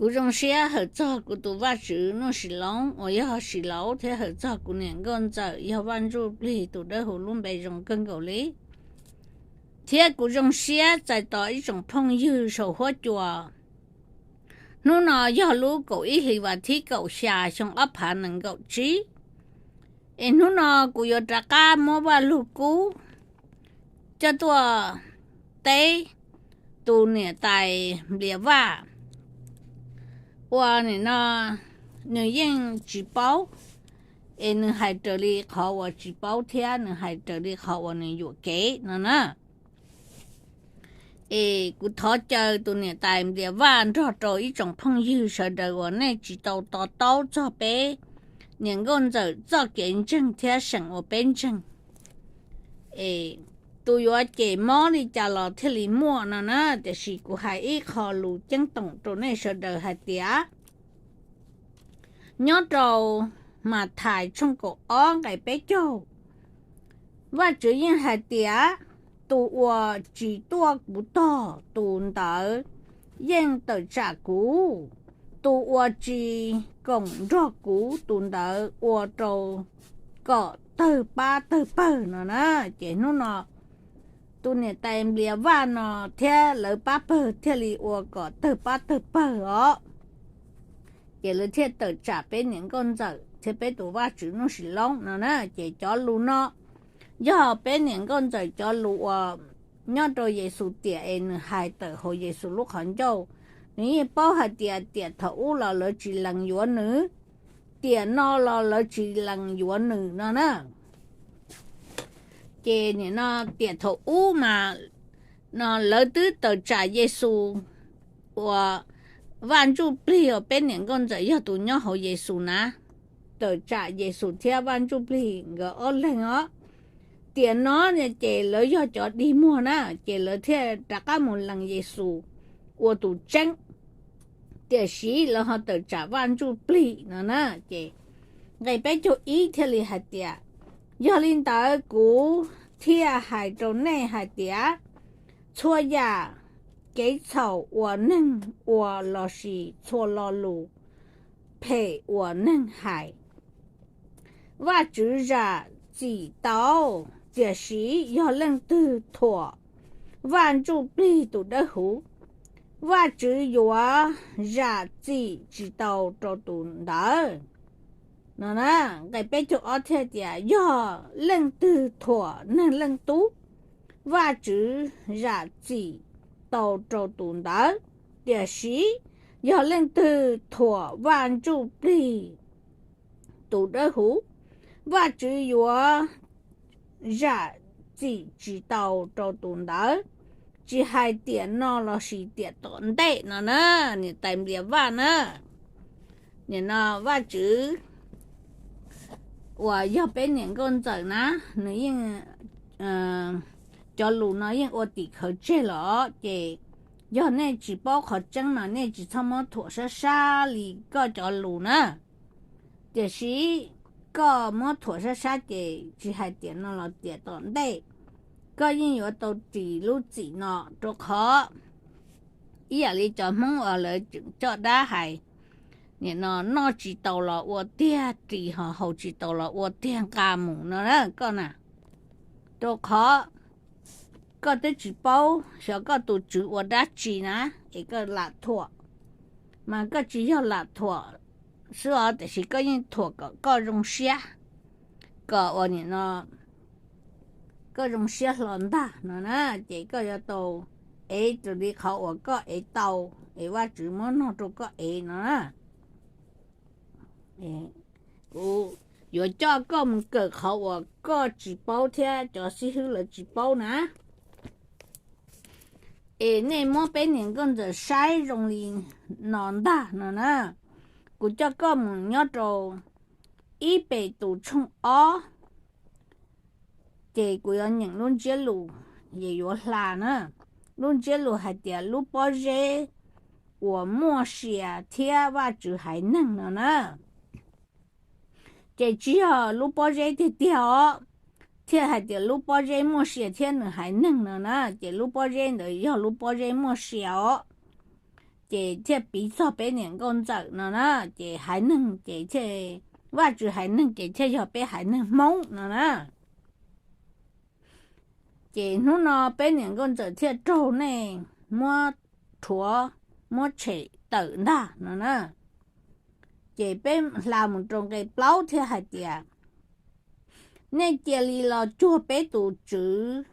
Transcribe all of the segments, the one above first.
Kuv zoo siab hawm txog kuv tus Vajtswv Nuj Sim Loob uas yog Sim Lauv thiab hawm txog kuv niam nkauj ntxawm yog Vaj Ntsuj Plig tus dawb huv lub npe zoo kawg nkaus li, thiab kuv zoo siab txais tos ib tsoom phooj ywg saum huab cua. Hnub no yog lub kaum ib hlis vas thib kaum xya xyoo ob phav nees nkaum tsib, es hnub no kuv yuav rov qab muab Vaj Lug Kub coj tuaj teb tus niam tais Nplias Vaj uas nim no nws yeej tsis paub, es nws hais raws li qhov uas tsis paub thiab nws hais raws li qhov uas nws yuam kev no na. Es kuv thov caw tus niam tais Nplias Vaj nrog rau ib tsoom phooj ywg sawv daws uas nej tsis tau to taub txog peb niam nkauj ntxawm txoj kev ntseeg thiab seem uas peb ntseeg, es tus yuav cem mob li cas los thiaj li muaj no na. Tiam sis kuv hais ib qho lus ceeb toom rau nej sawv daws hais tias, nyob rau Mathais tshooj kaum ob nqe peb caug, Vajtswv yeej hais tias, tus uas tsis tuaj kuv tog tus ntawd yeej tawm tsam kuv, tus uas tsis koom nrog kuv tus ntawd ua rau kom tawg pab tawg pawg no na. Ces hnub no tus niam tais Nplias Vaj no thiab lawv pab pawg thiaj li ua kom tawg pab tawg pawg os. Ces lawv thiaj tawm tsam peb niam nkauj ntxawm thiab peb tus Vajtswv Nuj Sim Loob no na. Ces cov lus no yog peb niam nkauj ntxawm cov lus uas nyob rau Yexus tiam es nws hais tawm hauv Yexus lub qhov ncauj. Nws yeej paub hais tias tiam thaum ub los lawv tsis lees yuav nws, tiam no los lawv tsis lees yuav nws no na. Ces nim no tiam thaum ub mas no lawv twb tawm tsam Yexus uas Vaj Ntsuj Plig uas peb niam nkauj ntxawm yog tus nyob hauv Yexus na, tawm tsam Yexus thiab Vaj Ntsuj Plig nkawd ob leeg os. Tiam no ces lawv yog cov dig muag na, ces lawv thiaj rov qab mus lees Yexus ua tus tseeb. Tiam sis lawv ho tawm tsam Vaj Ntsuj Plig no na. Ces nqe peb caug ib thiaj li hais tias, yog li ntawd kuv thiaj hais rau nej hais tias, txhua yam kev txhaum uas neeg ua lossis txhua lo lus phem uas neeg hais, Vajtswv zam txim tau. Tiam sis yog leej twg thuam Vaj Ntsuj Plig tus Dawb Huv, Vajtswv yuav zam txim tsis tau rau tus ntawd no na. Nqe peb caug ob thiaj tias, yog leej twg thuam Neeg Leej Tub, Vajtswv zam txim tau rau tus ntawd. Tiam sis yog leej twg thuam Vaj Ntsuj Plig tus Dawb Huv, Vajtswv yuav zam txim tsis tau rau tus ntawd, tsis hais tiam no lossis tiam tom ntej no na. Niam tais Nplias Vaj na, nim no Vajtswv uas yog peb niam nkauj ntxawm na, nws yeej, cov lus no yeej ua tim khawv tseg los, ces yog nej tsis paub qhov tseeb mas nej tsis txhob muab thuam sab sab li koj cov lus na. Tiam sis koj muab thuam sab sab ces tsis hais tiam no los tiam tom ntej, koj yeej yuav tau ris lub txim no, rau qhov ib yam li cov Hmoob uas lawv coj dab hais, nim no noj tsis tau los ua tiag ris, ho haus tsis tau los ua tiag nqa mus no na koj na. Rau qhov koj twb tsis paub xyov koj tus tswv ua dab tsi na, es koj lam thuam. Mas koj tsis yog lam thuam xwb os, tiam sis koj yeej thuam kom koj zoo siab, kom uas nim no koj zoo siab hlo ntag no na. Ces koj yuav tau ev raws li qhov uas koj ev tau, es Vajtswv muab nog rau koj ev no na. Kuv yuav coj koj mus kawm qhov uas koj tsis paub thiab cov xib hwb lawv tsis paub na. Es nej muab peb niam nkauj ntxawm saib zoo li no ntag no na. Kuv coj koj mus nyob rau ib Petus tshooj ob, ces kuv yuav nyeem lub ntsiab lus, ces yuav hla na. Lub ntsiab lus hais tias lub pob zeb uas muaj sia thiab Vajtswv haiv neeg no na. Ces tsis yog lub pob zeb tiag tiag os, thiaj hais tias lub pob zeb muaj sia thiab nws haiv neeg no na. Ces lub pob zeb ntawd yog lub pob zeb muaj sia os. ces thiaj piv txog peb niam nkauj ntxawm no na. Ces haiv neeg ces thiaj, Vajtswv haiv neeg ces thiaj yog peb haiv neeg Hmoob no na. Ces hnub no peb niam nkauj ntxawm thiaj raug nej muab rhuav, muab tshem tawm ntag no na. Ces peb hla mus rau nqe plaub thiaj hais tias, nej cia li los cuag peb tus tswv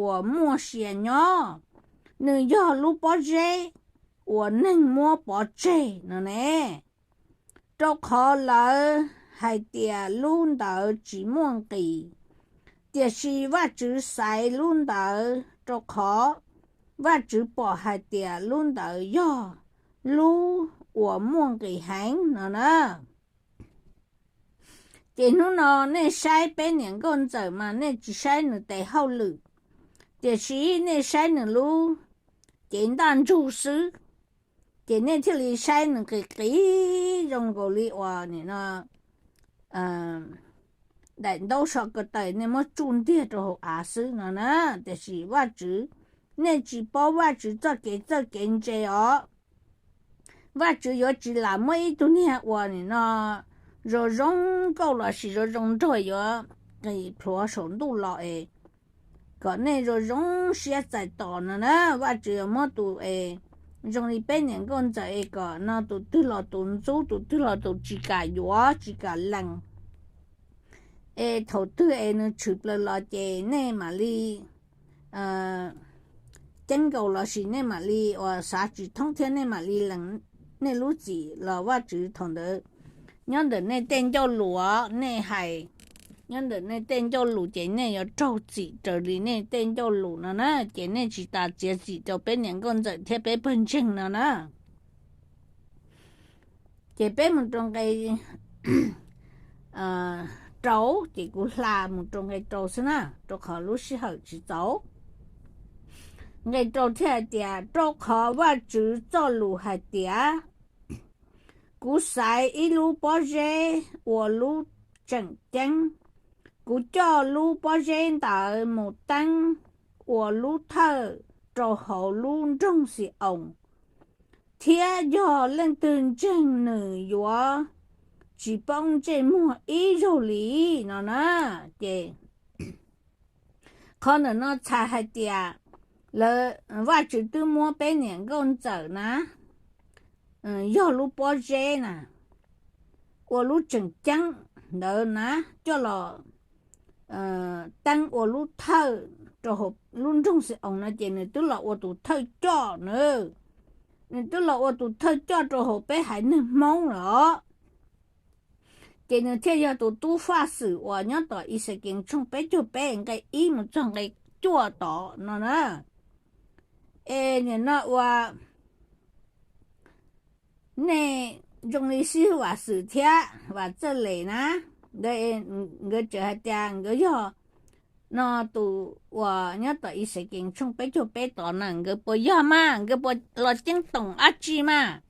uas muaj sia nyob, nws yog lub pob zeb uas neeg muab pov tseg no ne. Rau qhov lawv hais tias lub ntawd tsis muaj nqis, tiam sis Vajtswv xaiv lub ntawd, rau qhov Vajtswv pom hais tias lub ntawd yog lub uas muaj nqis heev no na. Ces hnub no nej saib peb niam nkauj ntxawm mas nej tsis saib nws tes hauj lwm, tiam sis nej saib nws lub cev ntaj ntsug xwb. Ces nej thiaj li saib nws qis qis zoo nkaus li uas nim no daim ntaub so ko taw nej muab tsuj ntiag rau hauv av xwb no na. Tiam sis Vajtswv, nej tsis paub Vajtswv txoj kev txawj kev ntse os. Vajtswv yuav tsis lam muab ib tug niag uas nim no zoo zoo nkauj lossis zoo zoo nraug yuav qis plhuav saum ntuj los es kom nej zoo zoo siab txais tos no na. Vajtswv yuav muab tus es zoo li peb niam nkauj ntxawm es kom no tus twg los tus ntxub, tus twg los tus tsis kam yuav tsis kam lees. Es thaum twg es nws tshwm plaws los ces nej mam li ceeb nkaus lossis nej mam li uas xav tsis thoob thiab nej mam li lees nej lub txim los Vajtswv thaum ntawd nyob ntawm nej tej ncauj lus os, nej hais nyob ntawm nej tej ncauj lus ces nej yuav raug txim raws li nej tej ncauj lus no na. Ces nej tsis tas txiav txim rau peb niam nkauj ntxawm thiab peb pawg ntseeg no na. Ces peb mus rau nqe rau, ces kuv hla mus rau nqe rau xwb na, rau qhov lub sij hawm tsis txaus. Nqe rau thiaj hais tias, rau qhov Vajtswv txoj lus hais tias, kuv xaiv ib lub pob zeb ua lub tseem ceeb, kuv coj lub pob zeb ntawd mus teeb ua lub thawj rau hauv lub nroog Xi-oos, thiab yog leej twg ntseeg nws yuav tsis poob ntsej muag ib zaug li no na. Ces qhov ntawm no txhais hais tias lawv, Vajtswv twb muab peb niam nkauj ntxawm na yog lub pob zeb na, ua lub tseem ceeb ntawd na, coj los teeb ua lub thawj rau hauv lub nroog Xi-oos no ces nws twb los ua tus thawj coj na. Nws twb los ua tus thawj coj rau hauv peb haiv neeg Hmoob los, ces nws thiaj yog tus tub faj xwm uas nyob tom Ixayees tshooj peb caug peb nqe ib mus txog nqe cuaj tod no na. Es nim no ua nej zoo li xib hwb Vam Xwm thiab Vam Txawj Les na, nkawd tseem hais tias nkawd yog no tus uas nyob tom Ixayees tshooj peb caug peb tod na, nkawd puas yog mas, nkawd puas los ceeb toom dab tsi mas?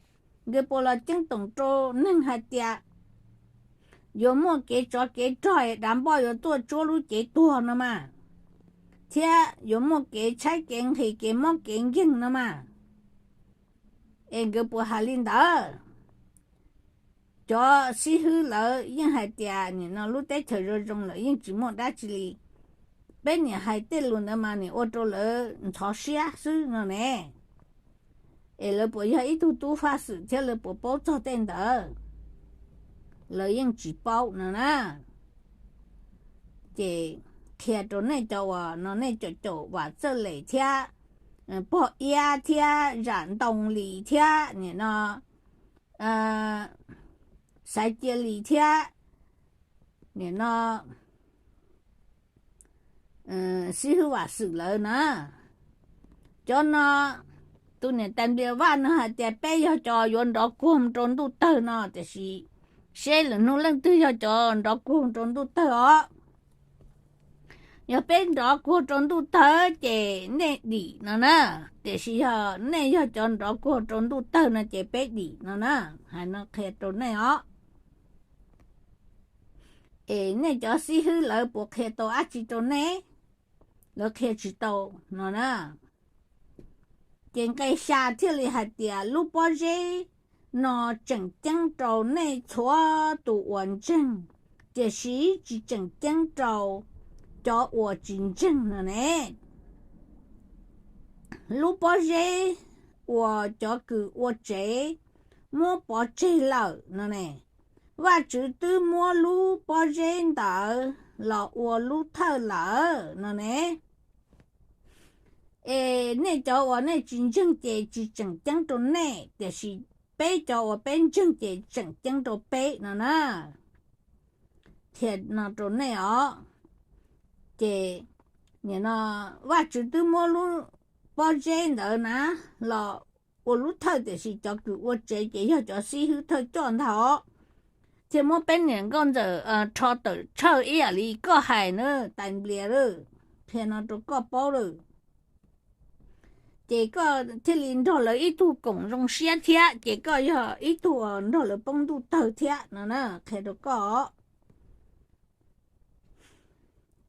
Nkawd puas los ceeb toom rau neeg hais tias yuav muaj kev tsov kev rog es dav npoj yuav tuaj tsuab lub cev tuag no mas, thiab yuav muaj kev tshaib kev nqhis kev mob kev nkeeg no mas? Es nkawd puas hais li ntawd? Cov xib hwb lawv yeej hais tias nim no lub teb chaws zoo zoo lawm yeej tsis muaj dab tsi li. Peb niam hais tej lus ntawd mas nim ua rau lawv ntxhov siab xwb no ne. Es lawv puas yog ib tug tub faj xwm thiab lawv puas paub txog tej ntawd? Lawv yeej tsis paub no na. Ces qhia rau nej cov uas no nej caum caum Vam Txawj Les thiab, pog iab thiab zam ntoo li thiab nim no xaiv cia li thiab nim no xib hwb Vam Xwm lawv na. Cov no, tus niam tais Nplias Vaj no hais tias peb yog cov yuav nrov kuag rau ntuj tawg no, tiam sis seb lwm hnub leej twg yog cov nrov kuag rau ntuj tawg os. Yog peb nrov kuag rau ntuj tawg ces nej dim no na, tiam sis yog nej yog cov nrov kuag rau ntuj tawg no ces peb dim no na. Hais no qhia rau nej os. Es nej cov xib hwb lawv puas qhia tau dab tsi rau nej? Lawv qhia tsis tau no na. Ces nqe xya thiaj li hais tias lub pob zeb no tseem ceeb rau nej txhua tus uas ntseeg, tiam sis tsis tseem ceeb rau cov uas tsis ntseeg no ne. Lub pob zeb uas cov kws ua tsev muab pov tseg lawm no ne, Vajtswv twb muab lub pob zeb ntawd los ua lub thawj lawm no ne. Es nej cov uas nej tsis ntseeg ces tsis tseem ceeb rau nej, tiam sis peb cov uas peb ntseeg ces tseem ceeb rau peb no na. Thiaj no rau nej os. Ces nim no Vajtswv twb muab lub pob zeb ntawd na los ua lub thawj, tiam sis cov kws ua tsev ces yog cov xib hwb thawj coj ntag os. Thiaj muab peb niam nkauj ntxawm rho tawm tshawj ib yam li koj hais na, tais nplias lawm, qhia no rau koj paub lawm. Ces koj thiaj li nrog lawv ib tug koom zoo siab thiab, ces koj yog ib tug nrog lawv poob ntuj tawg thiab no na, qhia rau koj.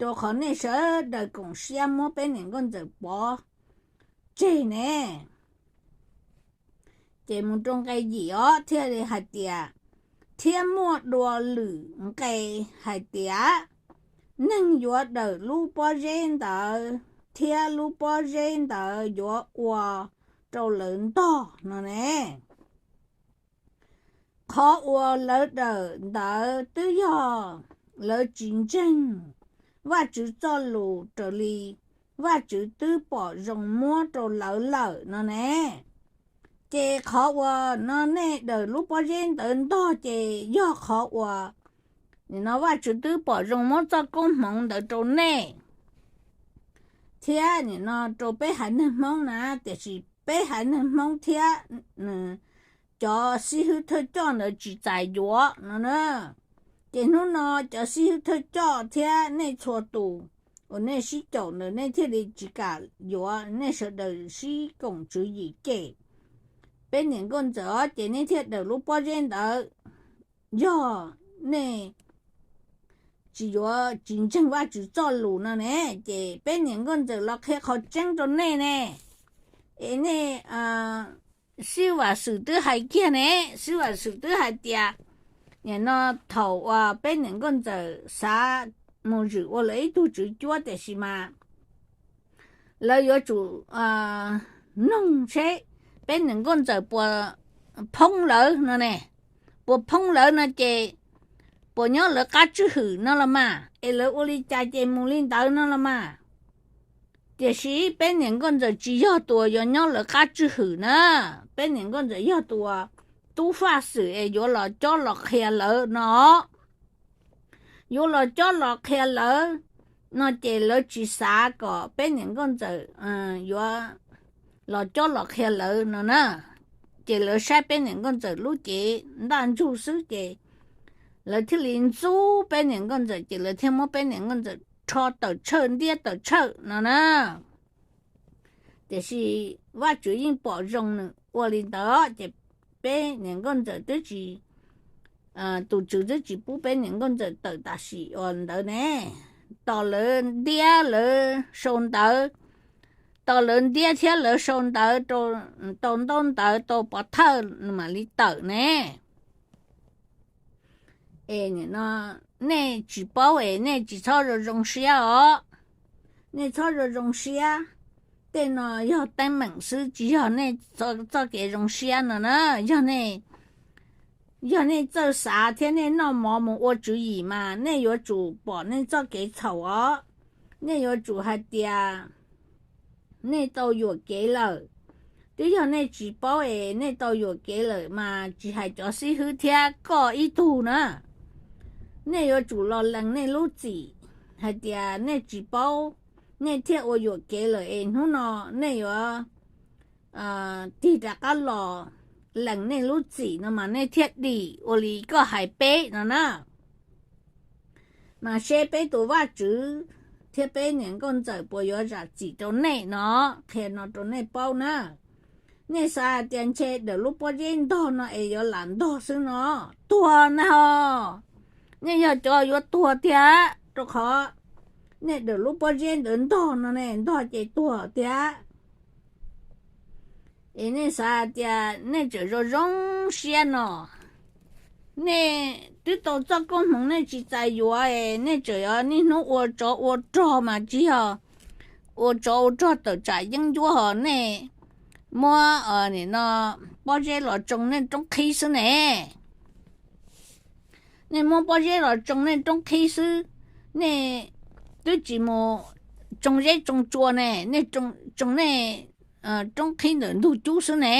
Rau qhov nej sawv daws koom siab muab peb niam nkauj ntxawm pov tseg ne. Ces mus rau nqe yim os thiaj li hais tias, thiab muaj dua lwm nqe hais tias, neeg yuav dawm lub pob zeb ntawd, thiab lub pob zeb ntawd yuav ua rau lawv ntog no ne. Qhov uas lawv dawm ntawd twb yog lawv tsis ntseeg Vajtswv txoj lus raws li Vajtswv twb pom zoo muab rau lawv lawm no ne. Ces qhov uas no nej dawm lub pob zeb ntawd ntog ces yog qhov uas nim no Vajtswv twb pom zoo muab txoj koob hmoov ntawd rau nej thiab nim no rau peb haiv neeg Hmoob na, tiam sis peb haiv neeg Hmoob thiab cov xib hwb thawj coj ntawd tsis txais yuav no na. Ces hnub no cov xib hwb thawj coj thiab nej txhua tus uas nej sib caum ntawd nej thiaj li tsis kam yuav, nej sawv daws sib koom tswv yim cem peb niam nkauj ntxawm os, ces nej thiaj dawm lub pob zeb ntawd. Yog nej tsis yuav, tsis ntseeg Vajtswv txoj lus no ne, ces peb niam nkauj ntxawm los qhia qhov tseeb rau nej ne. Es nej, sib vam xwm twb hais kiag ne, sib vam xwm twb hais tias nim no thaum uas peb niam nkauj ntxawm xav mus zwm ua lawv ib tug tswv cuab, tiam sis mas lawv yuav tsum noog seb peb niam nkauj ntxawm puas phoob lawv no ne. Puas phoob lawv no ces puas nyob lawv qab tswj hwm no los mas, es lawv ua li cas ces mus li ntawd no los mas. Tiam sis peb niam nkauj ntxawm tsis yog tus uas yuav nyob lawv qab tswj hwm na. Peb niam nkauj ntxawm yog tus uas tub faj xwm es yuav los cob los qhia lawv no. Yuav los cob los qhia lawv no ces lawv tsis xav kom peb niam nkauj ntxawm yuav los cob los qhia lawv no na. Ces lawv saib peb niam nkauj ntxawm lub cev ntaj ntsug xwb ces lawv thiaj li ntxub peb niam nkauj ntxawm, ces lawv thiaj muab peb niam nkauj ntxawm rho tawm tshawj ntiab tawm tshawj no na. Tiam sis Vajtswv yeej pom zoo nws ua li ntawd, ces peb niam nkauj ntxawm twb tsis, tus tswv twb tsis pub peb niam nkauj ntxawm tawm tam sim uas ntawd ne. Tos lawv ntiab lawv sau ntawv, tos lawv ntiab thiab lawv sau ntawv, tau ntaub ntawv tau pov thawj mam li tawm ne. Es nim no nej tsis paub es nej tsis txhob zoo zoo siab os. Nej txhob zoo zoo siab. Tej no yog teeb meem xwb, tsis yog nej txoj kev zoo siab no na. Yog nej txawj xav thiab nej noj mov mus ua tswv yim mas nej yuav tsum pom nej txoj kev txhaum os. Nej yuav tsum hais tias nej tau yuam kev lawm. Twb yog nej tsis paub es nej tau yuam kev lawm mas tsis hais cov xib hwb thiab koj ib tug na, nej yuav tsum los lees nej lub txim hais tias nej tsis paub, nej thiaj ua yuam kev lawm es hnub no nej yuav tig rov qab los lees nej lub txim no mas nej thiaj dim ua li koj hais peb no na. Mas seb peb tus Vajtswv thiab peb niam nkauj ntxawm puas yuav zam txim rau nej no, qhia no rau nej paub na. Nej xav hais tias ntshe dawm lub pob zeb ntog no es yuav lam ntog xwb no, tuag na ho. Nej yog cov yuav tuag tiag, rau qhov nej dawm lub pob zeb ntawd ntog no ne, ntog ces tuag tiag. Es nej xav hais tias nej tseem zoo zoo siab no, nej twb tau txoj koob hmoov nej tsis txais yuav es nej tseem yuav niaj hnub ua tsov ua rog mas tsis yog ua tsov ua rog tawm tsam yeeb ncuab ho nej muab, nim no, pob zeb los tsoo nej roob qhib xwb ne. Nej muab pob zeb los tsoo nej roob qhib xwb, nej twb tsis mus tsoo zeb tsoo tsua ne, nej tsoo nej roob qhib ntawm ntug cub xwb ne.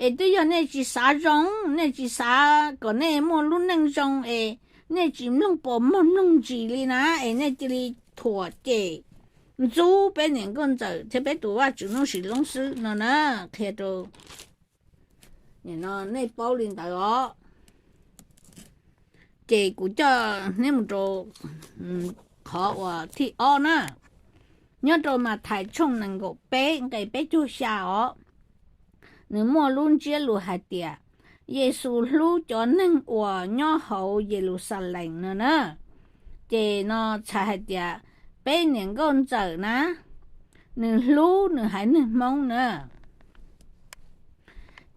Es twb yog nej tsis xav zoo, nej tsis xav kom nej muaj lub neej zoo es nej tsis mloog pos mog mloog ntsis li na, es nej cia li thuam cem ntxub peb niam nkauj ntxawm thiab peb tus Vajtswv Nuj Sis Loob xwb no na. Qhia rau nej paub li ntawd os. Ces kuv coj nej mus rau qhov uas thib ob na, nyob rau Mathais tshooj nees nkaum peb nqe peb caug xya os. Nws muaj lub ntsiab lus hais tias Yexus hlub cov neeg uas nyob hauv Yeluxalees no na. Ces no txhais hais tias peb niam nkauj ntxawm na, nws hlub nws haiv neeg Hmoob na.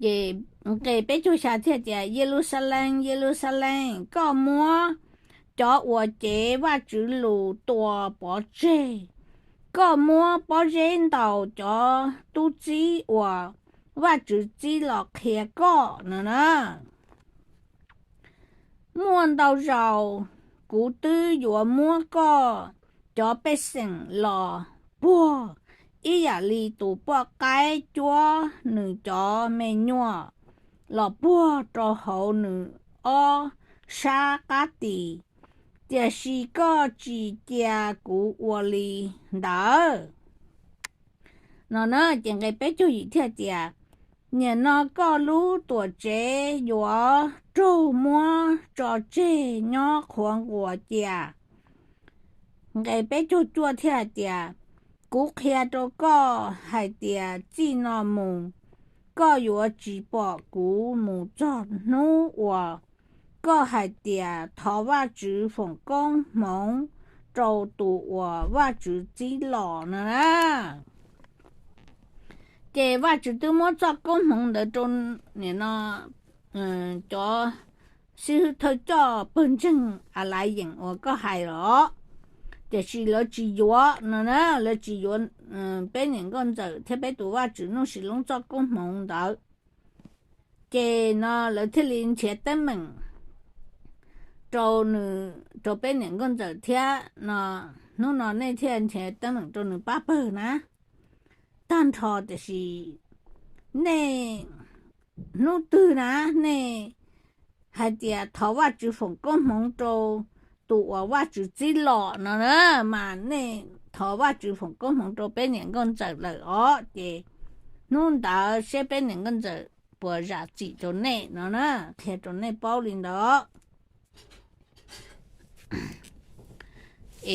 Ces nqe peb caug xya thiaj tias, Yeluxalees, Yeluxalees, koj muab cov uas cev Vajtswv lus tua pov tseg, koj muab pob zeb ntaus cov tub txib uas Vajtswv txib los qhia koj no na. Muaj ntau zaus kuv twb yuav muab koj cov pej xeem los puag ib yam li tus poj qaib cuab nws cov me nyuam los puag rau hauv nws ob sab qab tis, tiam sis koj tsis cia kuv ua li ntawd. No na, ces nqe peb caug yim thiaj tias, Nim no koj lub tuam tsev yuav raug muab tso tseg nyob qhuav nquas cia. Nqe peb caug cuaj thiaj hais tias, Kuv qhia rau koj hais tias txij no mus koj yuav tsis pom kuv mus txog hnub uas koj hais tias thov Vajtswv foom koob hmoov rau tus uas Vajtswv txib los no na. Ces Vajtswv twb muab txoj koob hmoov ntawd rau nim no cov xib hwb thawj coj pawg ntseeg a la yeem uas koj hais los, tiam sis lawv tsis yuav no na, lawv tsis yuav peb niam nkauj ntxawm thiab peb tus Vajtswv Nuj Sis Loob txoj koob hmoov ntawd. Ces no lawv thiaj li nrhiav teeb meem rau nws, rau peb niam nkauj ntxawm thiab no. Hnub no nej thiaj nrhiav teeb meem rau nws pab pawg na, tag nrho, tiam sis nej hnub twg na nej hais tias thov Vajtswv foom koob hmoov rau tus uas Vajtswv txib los no na, mas nej thov Vajtswv foom koob hmoov rau peb niam nkauj ntxawm lawm os, ces hnub ntawd seb peb niam nkauj ntxawm puas zam txim rau nej no na, qhia rau nej paub li ntawd.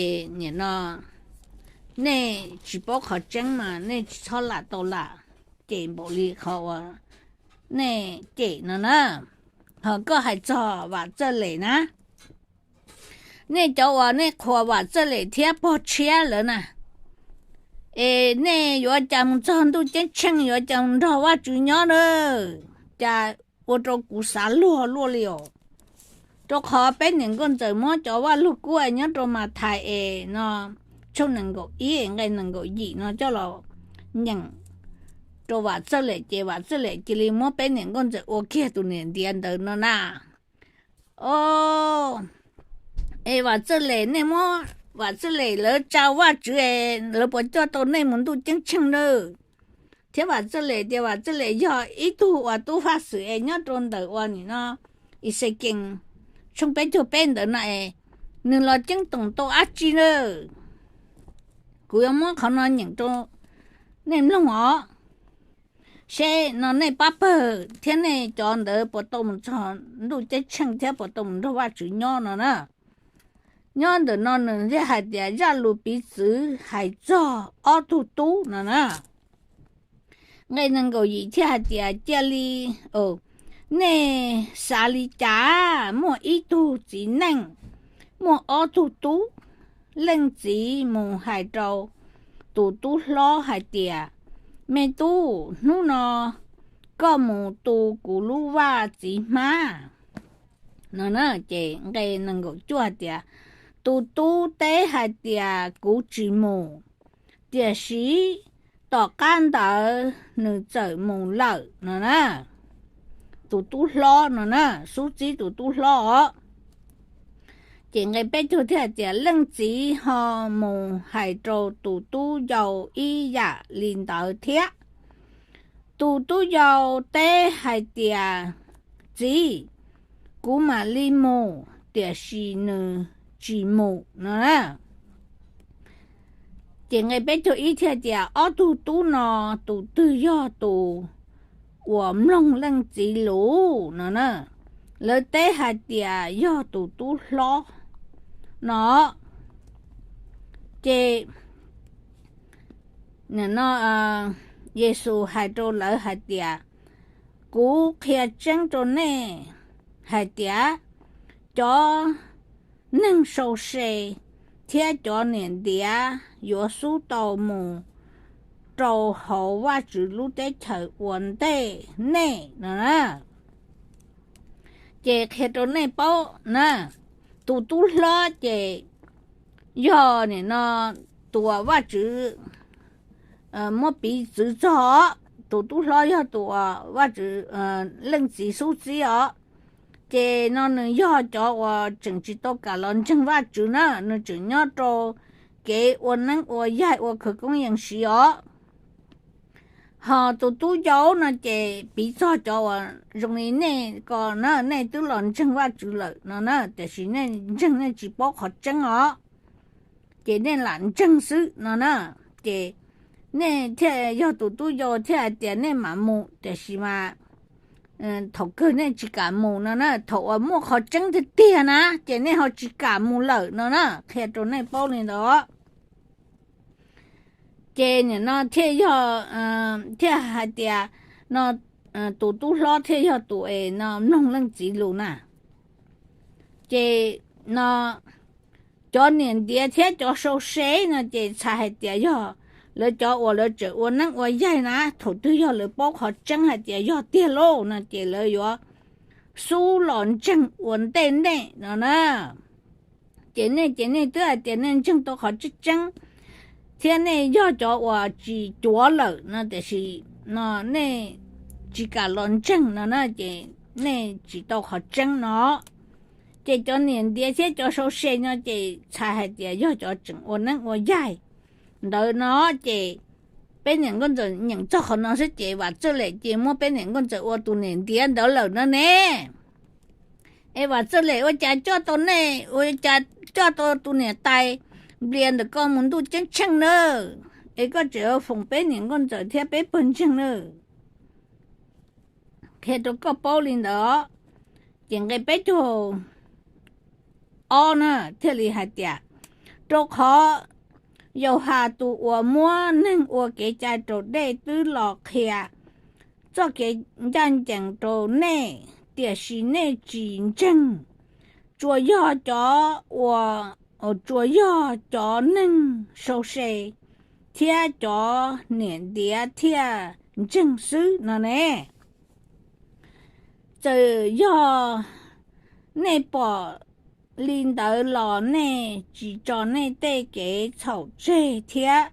Es nim no nej tsis paub qhov tseeb mas nej tsis txhob lam tau lam cem npaum li qhov uas nej cem no na. Ho koj hais txog Vam Txawj Lem na, nej cov uas nej qhuas Vam Txawj Lem thiab pog tshiab lawv na, es nej yuav cas mus txog ntuj ceeb tsheej yuav cas mus nrog Vajtswv nyob na, cas ua rau kuv xav luag luaj li os. Rau qhov peb niam nkauj ntxawm muab cov Vaj Lug Kub nyob rau Mathais es no tshooj nees nkaum ib nqe nees nkaum yim no coj los nyeem rau Vam Txawj Lem ces Vam Txawj Lem cia li muab peb niam nkauj ntxawm ua kiag tus niam ntiav ntawd no na. O, es Vam Txawj Lem, nej muab Vam Txawj Lem lawv tsa Vajtswv es lawv puas coj tau nej mus ntuj ceeb tsheej na? Thiab Vam Txawj Lem tias Vam Txawj Lem yog ib tug uas tub faj xwm es nyob rau ntawm uas nim no Ixayees tshooj peb caug peb ntawd no es nws los ceeb toom tau dab tsi na? Kuv yuav muab qhov no nyeem rau nej mloog os, seb no nej pab pawg thiab nej cov ntawd puas tau mus txog ntuj ceeb tsheej thiab puas tau mus nrog Vajtswv nyob no na. Nyob ntawm no nws thiaj hais tias zaj lus piv txwv hais txog ob tug tub no na. Nqe nees nkaum yim thiaj hais tias cia li, nej xav li cas? Muaj ib tug txiv neej muaj ob tug tub. Leej txiv mus hais rau tus tub hlob hais tias, Me tub, hnub no koj mus tu kuv lub vaj txiv hmab no na. Ces nqe nees nkaum cuaj tias, tus tub teb hais tias, kuv tsis mus, tiam sis tom qab ntawd nws txawm mus lawm no na. Tus tub hlob no na, xub txib tus tub hlob os. Ces nqe peb caug thiaj tias, leej txiv ho mus hais rau tus tub yau ib yam li ntawd thiab. Tus tub yau teb hais tias, txiv, kuv mam li mus, tiam sis nws tsis mus no na. Ces nqe peb caug ib thiaj tias, ob tug tub no tus twg yog tus uas mloog leej txiv lus no na? Lawv teb hais tias yog tus tub hlob no. Ces Yexus hais rau lawv hais tias, kuv qhia tseeb rau nej hais tias, cov neeg sau se thiab cov niam ntiav yuav xub tau mus rau hauv Vajtswv lub teb chaws ua ntej nej no na. Ces qhia rau nej paub na, tus tub hlob ces yog nim no tus uas Vajtswv muab piv txwv txog os. Tus tub hlob yog tus uas Vajtswv, leej txiv xub txib os. Ces no nws yog cov uas tseem tsis tau kam los ntseeg Vajtswv na, nws tseem nyob rau kev ua neeb ua yaig ua khawv koob yees siv os. Ho tus tub yau no ces piv txog cov uas zoo li nej ko na, nej twb los ntseeg Vajtswv lawm no na, tiam sis nej ntseeg nej tsis paub qhov tseeb os. Ces nej lam ntseeg xwb no na. Ces nej thiaj yog tus tub yau thiaj hais tias nej mam mus, tiam sis mas thaum kawg nej tsis kam mus no na. Thaum uas muaj qhov tseeb tiag tiag na, ces nej ho tsis kam mus lawm no na, qhia rau nej paub li ntawd. Ces nim no thiaj yog, thiaj hais tias no tus tub hlob thiaj yog tus es no mloog leej txiv lus na. Ces no cov niam ntiav thiab cov sau se no ces txhais hais tias yog lawv cov uas lawv tseem ua neeb ua yaig na, thaum twg yog lawv paub qhov tseeb hais tias yog tiag lauj no ces lawv yuav xub los ntseeg ua ntej nej no na. Ces nej ces nej twb hais tias nej ntseeg tau qhov tseeb tseeb, thiab nej yog cov uas tsis cuav lawm no, tiam sis no nej tsis kam los ntseeg no na, ces nej tsis tau qhov tseeb no. Ces cov niam ntiav thiab cov sau se no ces txhais hais tias yog cov tseem ua neeb ua yaig ntawd no. Ces peb niam nkauj ntxawm nyeem txog qhov no xwb ces Vam Txwj Lem ces muab peb niam nkauj ntxawm ua tus niam ntiav ntawd lawm no ne. Es Vam Txwj Lem ua cas coj tau nej, ua cas coj tau tus niam tais Nplias ntawm koj mus ntuj ceeb tsheej na? Es koj tseem foom peb niam nkauj ntxawm thiab peb pawg ntseeg na. Qhia rau koj paub li ntawd. Ces nqe peb caug ob na thiaj li hais tias, rau qhov Yauhas tus uas muab neeg ua kev cai raus dej twb los qhia txoj kev ncaj ncees rau nej, tiam sis nej tsis ntseeg. Tsuas yog cov uas, tsuas yog cov neeg sau se thiab cov niam ntiav thiaj ntseeg xwb no ne. Txawm yog nej pom li ntawd los nej tsis tso nej tej kev txhaum tseg thiab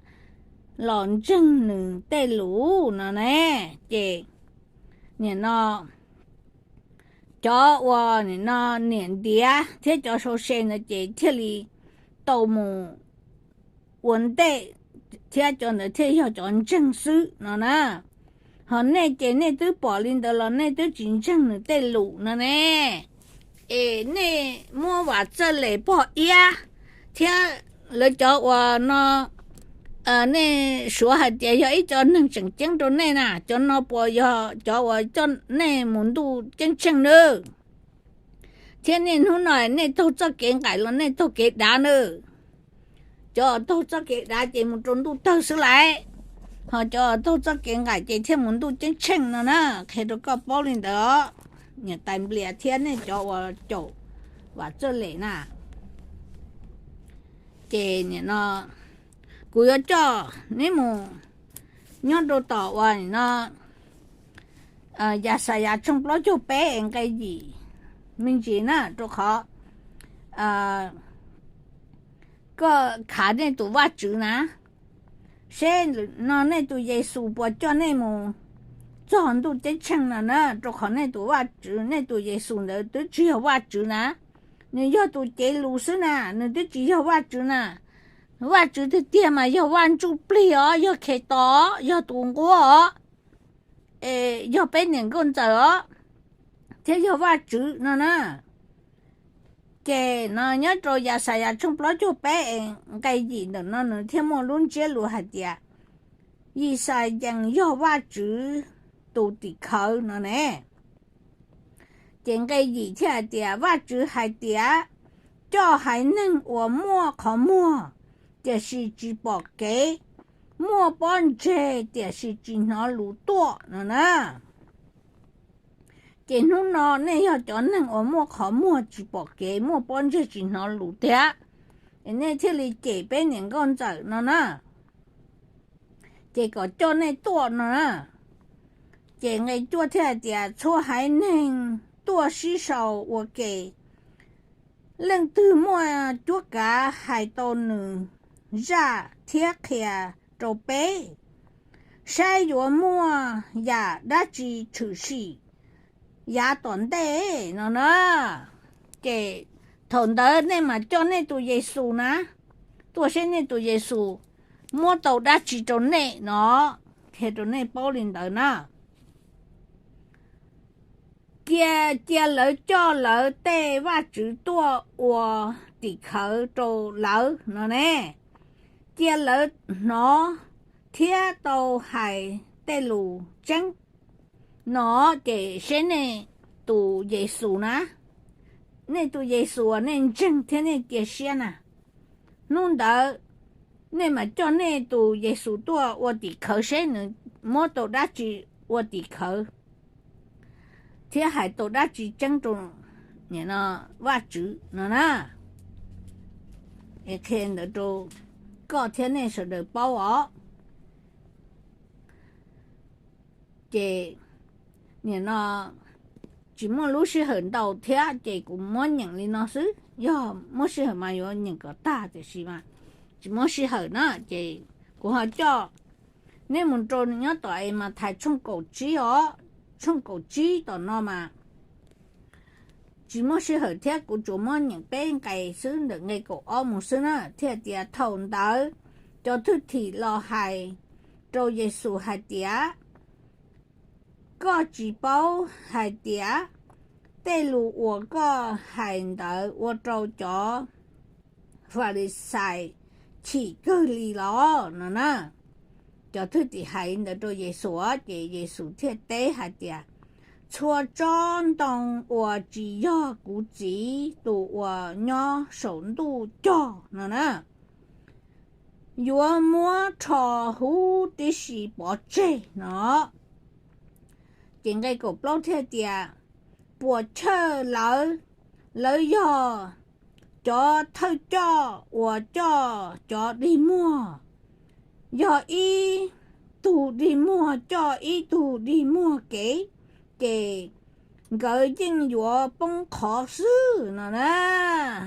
los ntseeg nws tej lus no ne. Ces nim no cov uas nim no niam ntiav thiab cov sau se ntawd ces thiaj li tau mus ua ntej, thiab cov ntawd thiaj yog cov ntseeg xwb no na. Ho nej ces nej twb pom li ntawd los nej twb tsis ntseeg nws tej lus no ne. Es nej muab Vam Txwj Lem pog iab thiab lawv cov uas no nej suav hais tias yog ib co neeg tseem ceeb rau nej na, cov no puas yog cov uas coj nej mus ntuj ceeb tsheej na? Thiab nej hnub no nej taug txoj kev nqaim los nej taug kev dav na. Cov uas taug txoj kev dav ces mus rau ntuj tawg xwb lauj, ho cov uas taug txoj kev nqaim ces thiaj mus ntuj ceeb tsheej no na. Qhia rau koj paub li ntawd, niam tais Nplias thiab nej cov uas caum Vam Txwj Lem na. Ces nim no kuv yuav coj neb mus nyob rau tom uas no Yaxayas tshooj plaub caug peb nqe yim me ntsis na, rau qhov koj khav nej tus Vajtswv na, seb no nej tus Yexus puas coj nej mus txog ntuj ceeb tsheej no na, rau qhov nej tus Vajtswv, nej tus Yexus ntawd twb tsis yog Vajtswv na, nws yog tus cev lus xwb na, nws twb tsis yog Vajtswv na. Vajtswv tiag tiag mas yog Vaj Ntsuj Plig os, yog Khetos, yog tus nquab os, yog peb niam nkauj ntxawm os, thiab yog Vajtswv no na. Ces no nyob rau Yaxayas tshooj plaub caug peb nqe yim ntawm no nws thiaj muaj lub ntsiab lus hais tias Yixalayees yog Vajtswv tus tim khawv no ne. Ces nqe yim thiaj hais tias Vajtswv hais tias, coj haiv neeg uas muaj qhov muag tiam sis tsis pom kev, muaj pob ntseg tiam sis tsis hnov lus tuaj no na. Ces hnub no nej yog cov neeg uas muaj qhov muag tsis pom kev, muaj pob ntseg tsis hnov lus thiab, nej thiaj li cem peb niam nkauj ntxawm no na. Ces kom coj nej tuaj no na. Ces nqe cuaj thiaj hais tias txhua haiv neeg tuaj sib sau ua ke, leej twg muaj cuab kav hais tau nws zaj thiab qhia rau peb, saib yuav muaj yam dab tsi tshwm sim yav tom ntej no na. Ces thaum ntawd nej mam coj nej tus Yexus na tuaj seb nej tus Yexus muab tau dab tsi rau nej no, qhia rau nej paub li ntawd na. Cia, cia lawv coj lawv tej vaj tswv tuaj ua tim khawv rau lawv no ne. Cia lawv hnov thiab tau hais tej lus tseeb no. Ces seb nej tus Yexus na, nej tus Yexus uas nej ntseeg thiab nej cia siab na, hnub ntawd nej mam coj nej tus Yexus tuaj ua tim khawv seb nws muab tau dab tsi ua tim khawv thiab hais tau dab tsi tseeb rau vaj tswv no na. Es qhia ntawd rau koj thiab nej sawv daws paub os. Ces nim no tsis muaj lub sij hawm ntau thiab ces kuv muab nyeem li no xwb, yog muaj sij hawm mas yuav nyeem kom tag tiam sis mas tsis muaj sij hawm na. Ces kuv ho coj nej mus rau nyob tom Mathais tshooj kaum tsib os, tshooj kaum tsib tom no mas tsis muaj sij hawm thiab kuv tsuas muab nyeem peb nqe xwb, ntawm nqe kaum ob mus xwb na. Thiaj tias thaum ntawd cov thwj tim los hais rau Yexus hais tias, koj tsis paub hais tias tej lus uas koj hais ntawd ua rau cov Falixais chim kawg li los no na. Cov thwj tim hais ntawd rau Yexus ces Yexus thiaj teb hais tias, txhua tsob ntoo uas tsis yog kuv Txiv tus uas nyob saum ntuj cog no na, yuav muab rho huv tib si pov tseg no. Ces nqe kaum plaub thiaj tias, puas chawj lawv, lawv yog cov thawj coj uas coj cov dig muag, yog ib tug dig muag coj ib tug dig muag kev, ces nkawd yeej yuav poob qhov xwb no na.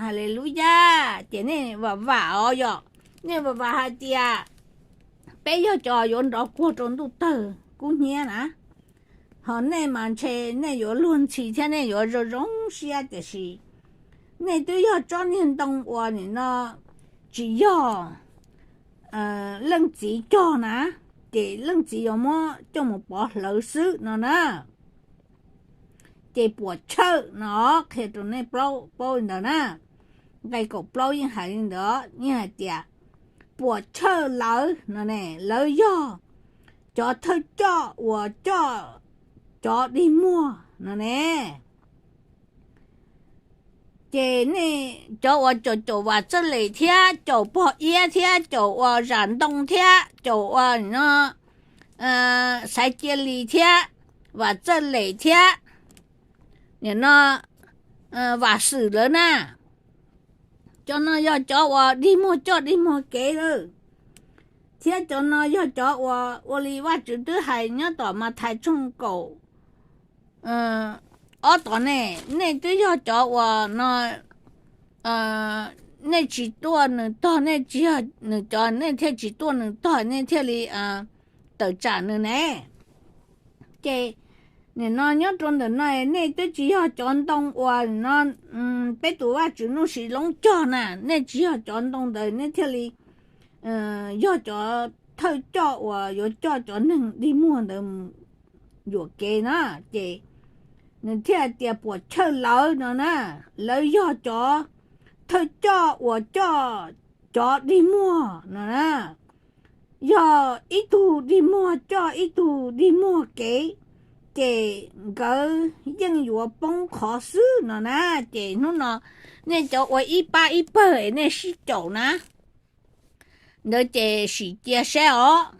Haleluyas. Ces nej vam vam os, yog nej vam vam hais tias peb yog cov yuav nrov kuag rau ntuj tawg kub hnyiab na, ho nej mas ntshe nej yuav luag ntxhi thiab nej yuav zoo zoo siab, tiam sis nej twb yog tsob niag ntoo uas nim no tsis yog leej txiv cog na, ces leej txiv yuav muab coj mus pov hlawv xwb no na. Ces puas chawj no, qhia rau nej paub li ntawd na. Nqe kaum plaub yeej hais li ntawd, yeej hais tias, puas chawj lawv no ne, lawv yog cov thawj coj uas coj cov dig muag no ne. Ces nej cov uas caum caum Vam Txawj Lem thiab caum pog iab thiab caum uas zam ntoo thiab caum uas no Xaiv Cia Lis thiab Vam Txawj Lem thiab nim no Vam Xwm lawv na, cov no yog cov uas dig muag coj dig muag kev lawm. Thiab cov no yog cov uas ua li Vajtswv twb hais nyob tom Mathais tshooj kaum ob tom nej, nej twb yog cov uas no, nej tsis tuaj nws tog, nej tsis yog nws cov, nej thiaj tsis tuaj nws tog, nej thiaj li tawm tsam nws ne. Ces nim no nyob rau ntawm no, nej twb tsis yog cov ntoo uas no peb tus Vajtswv Nuj Sis Loob cog na, nej tsis yog cov ntoo ntawd, nej thiaj li yog cov thawj coj uas yuav coj cov neeg dig muag ntawd yuam kev na. Ces nws thiaj tias puas chawj lawv no na, lawv yog cov thawj coj uas coj cov dig muag no na. Yog ib tug dig muag coj ib tug dig muag kev, ces nkawd yeej yuav poob qhov xwb no na. Ces hnub no nej cov ua ib pab ib pawg nej sib caum na, ntawd ces sim cia seb os,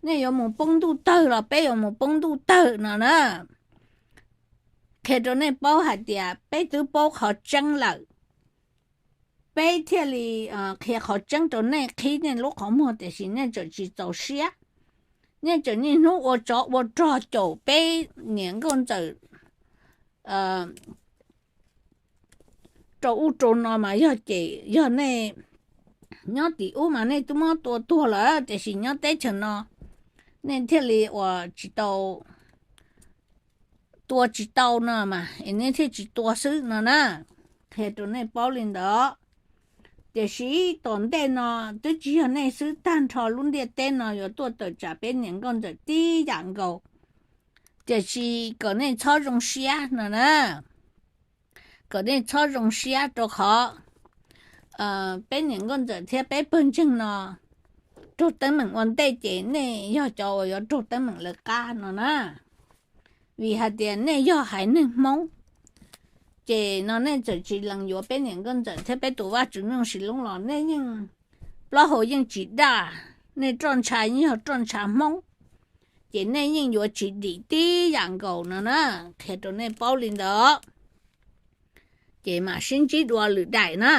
nej yuav mus poob ntuj tawg los peb yuav mus poob ntuj tawg no na. Qhia rau nej paub hais tias peb twb paub qhov tseeb lawm, peb thiaj li qhia qhov tseeb rau nej, qhib nej lub qhov muag, tiam sis nej tseem tsis txaus siab. Nej tseem niaj hnub ua tsov ua rog caum peb niam nkauj ntxawm rau ub rau no mas yog ces yog nej nyob tim ub mas nej twb muab tua tuag lawm, tiam sis nyob teb chaws no nej thiaj li uas tsis tau tua tsis tau no mas es nej thiaj tsis tua xwb no na. Qhia rau nej paub li ntawd. Tiam sis tom ntej no twb tsis yog nej xwb, tag nrho lub ntiaj teb no yuav tuaj tawm tsam peb niam nkauj ntxawm tib yam nkaus. Tiam sis kom nej txhob zoo siab no na, kom nej txhob zoo siab rau qhov peb niam nkauj ntxawm thiab peb pawg ntseeg no raug teeb meem ua ntej ces nej yog cov uas yuav raug teeb meem lawv qab no na. Vim hais tias nej yog haiv neeg Hmoob, ces no nej txawm tsis lees yuav peb niam nkauj ntxawm thiab peb tus Vajtswv Nuj Sis Loob los nej yeej plaub hau yeej tsis daj, nej roj ntsha yeej yog roj ntsha Hmoob, ces nej yeej yuav tsis dim tib yam nkaus no na. Qhia rau nej paub li ntawd, ces mam sib ntsib dua lwm daim na.